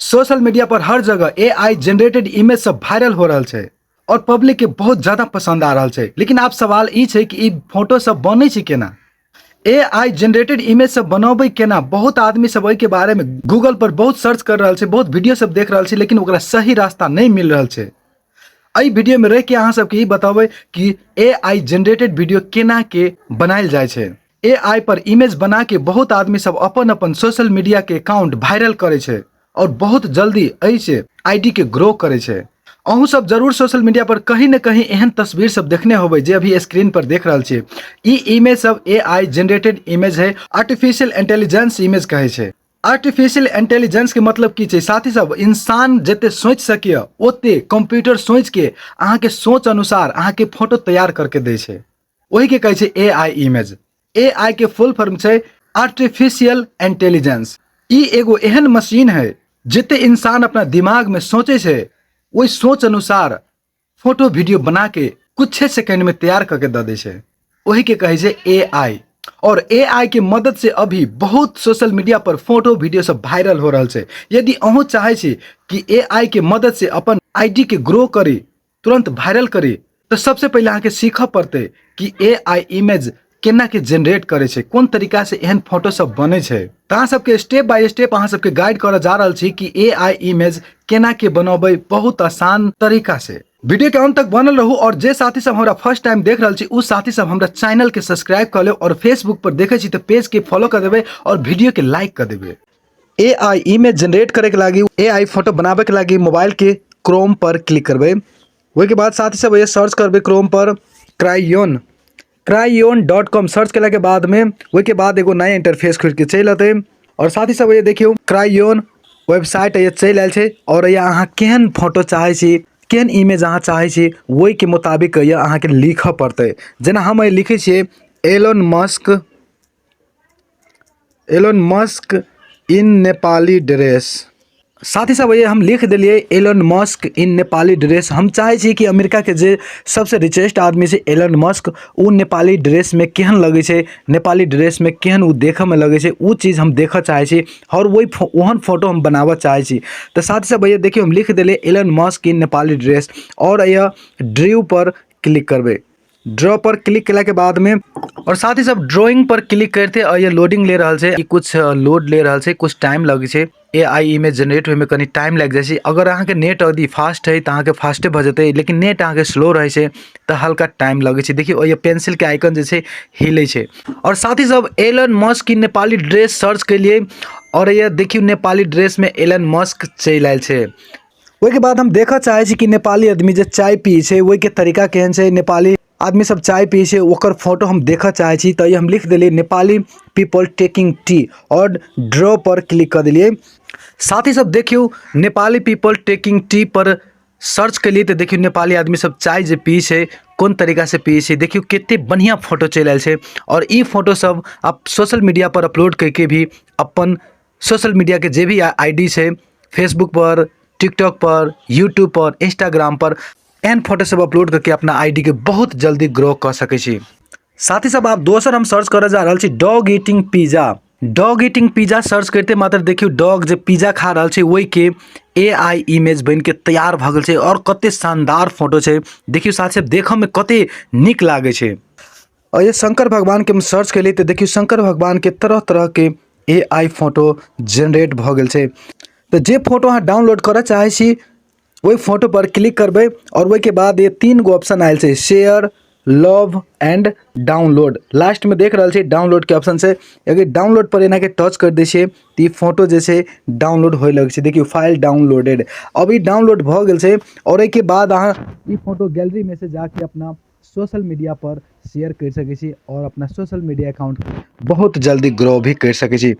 Social media पर हर जगह AI generated image सब viral हो रहल छै और पब्लिक के बहुत ज्यादा पसंद आ रहल छै। लेकिन आब सवाल ई छै कि ई फोटो सब बनै छै केना, एआई जनरेटेड इमेज सब बनबै केना। बहुत आदमी सब एहि के बारे में गूगल पर बहुत सर्च कर रहल छै, बहुत वीडियो सब देख रहल छै, लेकिन ओकरा सही रास्ता नहीं मिल रहल छै। एहि वीडियो में रह के अहाँ सबके ई बतेबै कि एआई जनरेटेड वीडियो केना के बनायल जाइ छै। एआई पर इमेज बना के बहुत आदमी सब अपन अपन सोशल मीडिया के अकाउंट वायरल करे छै और बहुत जल्दी एहि से आईडी के ग्रो करे छै। अहूँ सब जरूर सोशल मीडिया पर कहीं न कहीं एहन तस्वीर सब देखने होबै जे अभी स्क्रीन पर देख रहल छियै। ई इमेज सब एआई जनरेटेड इमेज है, आर्टिफिशियल इंटेलिजेंस इमेज कहै छै। आर्टिफिशियल इंटेलिजेंस के मतलब की छै साथी सब, इंसान जते सोचि सकिए ओते कंप्यूटर सोचि के अहाँ के सोच अनुसार अहाँ के फोटो तैयार करके दै छै, वही के कहै छै एआई इमेज। एआई के फुल फॉर्म छै आर्टिफिशियल इंटेलिजेंस। ई एगो एहन मशीन है जते इंसान अपना दिमाग में सोचे छै ओहि सोच अनुसार फोटो वीडियो बना के कुछ सेकंड में तैयार करके दऽ दै छै, वही के कहै छै एआई। और एआई के मदद से अभी बहुत सोशल मीडिया पर फोटो वीडियो सब वायरल हो रहल छै। यदि अहूँ चाहै छी कि एआई के मदद से अपन आईडी के ग्रो करी, तुरंत वायरल करी, तो सबसे पहले अहाँके सीखऽ पड़तै कि एआई इमेज केना के जनरेट करै छै, कोन तरीका से एहन फोटो सब बनै छै। तऽ अहाँ सबके स्टेप बाय स्टेप अहाँ सबके गाइड करऽ जा रहल छी कि एआई इमेज केना के बनबै बहुत आसान तरीका से। वीडियो के अंत तक बनल रहू और जे साथी सब हमरा फर्स्ट टाइम देख रहल छी उ साथी सब हमरा चैनल के सब्सक्राइब कर लेब और फेसबुक पर देखै छी तऽ पेज के फॉलो कर देबै और वीडियो के लाइक कर देबै। एआई इमेज जनरेट करे के लागी, एआई फोटो बनावे के लागी मोबाइल के क्रोम पर क्लिक करबै। ओहि के बाद साथी सब ये सर्च करबै क्रोम पर क्रायोन, craiyon.com search केला के बाद में ओहि के बाद एगो नया इंटरफेस खुल के चलि अतै। और साथी सब ये देखियौ क्रायोन वेबसाइट ये चलि आयल छै और ये अहाँ केहन फोटो चाहै छी, केहन इमेज अहाँ चाहै छी ओहि के मुताबिक ये अहाँके लिखऽ पड़तै। जेना हम एहि लिखै छियै Elon Musk, Elon Musk in Nepali dress. साथी सब ये हम लिख दिलियै Elon Musk in Nepali dress. हम चाहै छी कि अमेरिका के जे सबसे रिचेस्ट आदमी छै एलन मस्क, उ नेपाली ड्रेस में केहन लगै छै, नेपाली ड्रेस में केहन उ देखऽ में लगै छै, उ चीज हम देखऽ चाहै छी और वही ओहन फोटो हम बनाबऽ चाहै छी। तऽ साथी सब ये देखियौ हम लिख देलियै Elon Musk in Nepali dress और यह ड्रू पर क्लिक करबै। ड्रॉ पर क्लिक केला के बाद में और साथ ही सब ड्राइंग पर क्लिक करते और ये लोडिंग ले रहल छै, ई कुछ लोड ले रहल छै, कुछ टाइम लगे छै। एआई इमेज जनरेट होय में कनी टाइम लागि जाइ छै। अगर अहाँ के नेट यदि फास्ट है तऽ अहाँ के फास्टे भऽ जेतै, लेकिन नेट अहाँ के स्लो रहै छै तऽ हल्का टाइम लगै छै। देखियौ ओहि पेंसिल के आइकन जे छै हिलै छै। और साथ ही सब एलन मस्क की नेपाली ड्रेस सर्च केलियै और ये देखियौ नेपाली ड्रेस में एलन मस्क चलि आयल छै। ओहिके बाद हम देखऽ चाहै छी कि नेपाली आदमी जे चाय पियै छै ओहिके तरीका केहन छै, नेपाली आदमी सब चाय पियै छै ओकर फोटो हम देखऽ चाहै छी। तऽ ई हम लिख देलियै नेपाली पीपल टेकिंग टी और ड्रॉ पर क्लिक कऽ देलियै। साथी सब देखियौ नेपाली पीपल टेकिंग टी पर सर्च केलियै तऽ देखियौ नेपाली आदमी सब चाय जे पियै छै कोन तरीकासँ पियै छै, देखियौ कते बढ़िआँ फोटो चलि आयल छै। और ई फोटो सब आप सोशल मीडिया पर अपलोड करिके भी अपन सोशल मीडियाके जे भी I D छै, फेसबुक पर, टिकटॉक पर, यूट्यूब पर, इंस्टाग्राम पर एहन फोटो सब अपलोड करके अपना I D के बहुत जल्दी ग्रो कऽ सकै छी। साथी सब आब दोसर हम सर्च करऽ जा रहल छी dog eating pizza. Dog eating pizza search करिते मात्र देखियौ डॉग जे पिज्जा खा रहल छै ओहिके ए आई इमेज बनिके तैयार भऽ गेल छै और कते शानदार फोटो छै। देखियौ साथी सब देखऽमे कते नीक लागै छै। और ये शंकर भगवान के हम सर्च केलियै तऽ देखियौ शंकर भगवान के तरह तरह के ए आई फोटो जनरेट भऽ गेल छै। तऽ जे फोटो अहाँ डाउनलोड करऽ चाहै छी ओहि फोटो पर क्लिक करबै और ओहिके बाद ये 3 गो ऑप्शन आयल छै, share, love and download. Last में देख रहल छी डाउनलोड के ऑप्शन छै, अगर डाउनलोड पर एना के टच कर दै छियै तऽ ई फोटो जे छै डाउनलोड होय लगै छै। देखियौ फाइल डाउनलोडेड, अब ई डाउनलोड भऽ गेल छै और एहिके बाद अहाँ ई फोटो गैलरी में से जाके अपना सोशल मीडिया पर शेयर करि सकै छी और अपना सोशल मीडिया अकाउंट बहुत जल्दी ग्रो भी करि सकै छी।